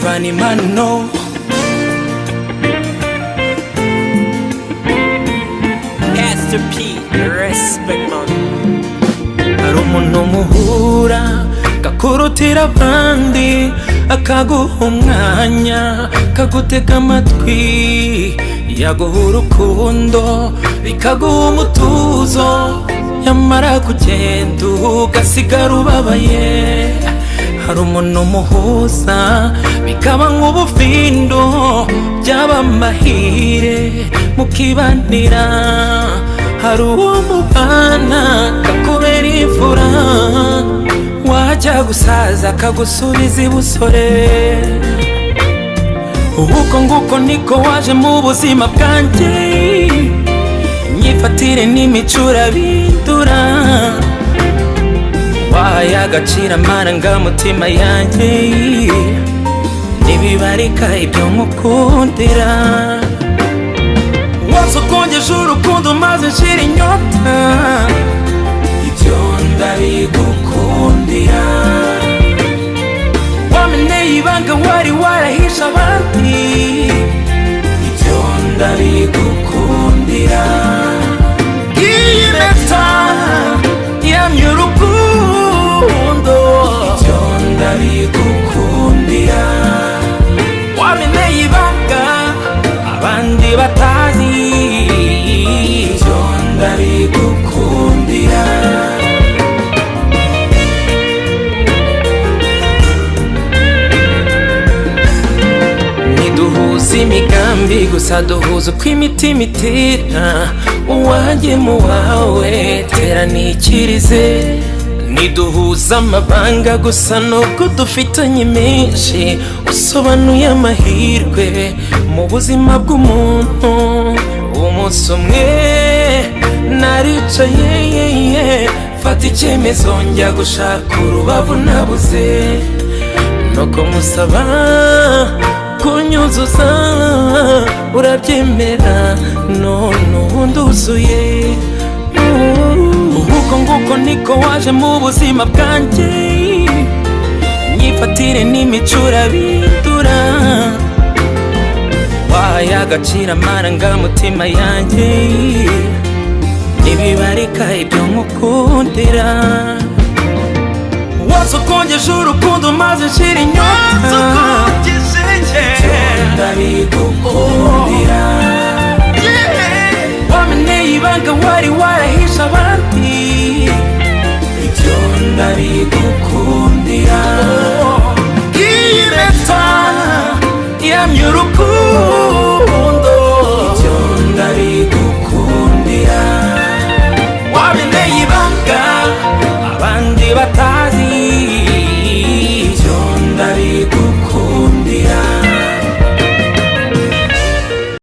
Ivan Impano. Pastor P, respect man. Hari umuntu muhura akakurutira abandi, akaguha umwanya, akagutega amatwi, yaguha urukundo bikaguha umutuzo, yamara kugenda ugasigara ubabaye. Hari umuntu muhuza bikaba nk'ubufindo, byaba amahire mukibanira. Hari uwo mubana akakubera imfura, wajya gusaza akagusubiza ibusore. Uko nguko niko waje mu buzima bwanjye, imyifatire n'imico urabindura, wahaye agaciro amarangamutima yanjye, ntibibarika ibyo nkukundira. Wose ukongeje urukundo maze nshira inyota, ibyo ndabigukundira. Wameneye ibanga wari warahishe abandi, ibyo ndabigukundira. Iyi mpeta yamye urukundo, ibyo ndabigukundira. Wameneye ibanga abandi batazi, ibyo ndabigukundira. Ntiduhuza imigambi gusa, duhuza uko imitima itera. Uwanjye mu wawe teranikirize. Ntiduhuza amabanga gusa, nubwo dufitanye menshi. Usobanuye amahirwe mu buzima bw'umuntu. Umunsi umwe naricaye mfata icyemezo, njya gushaka urubavu nabuze, nuko musaba kunyuzuza, urabyemera, none ubu nduzuye. Uko nguko niko waje mu buzima bwanjye, imyifatire n'imico urabindura, wahaye agaciro amarangamutima yanjye, ntibibarika ibyo nkukundira. Wose ukongeje urukundo maze nshira inyota, ndabigukundira. Wameneye ibanga wari warahishe abandi, ibyo ndabigukundira. Iyi mpeta yamye urukundo.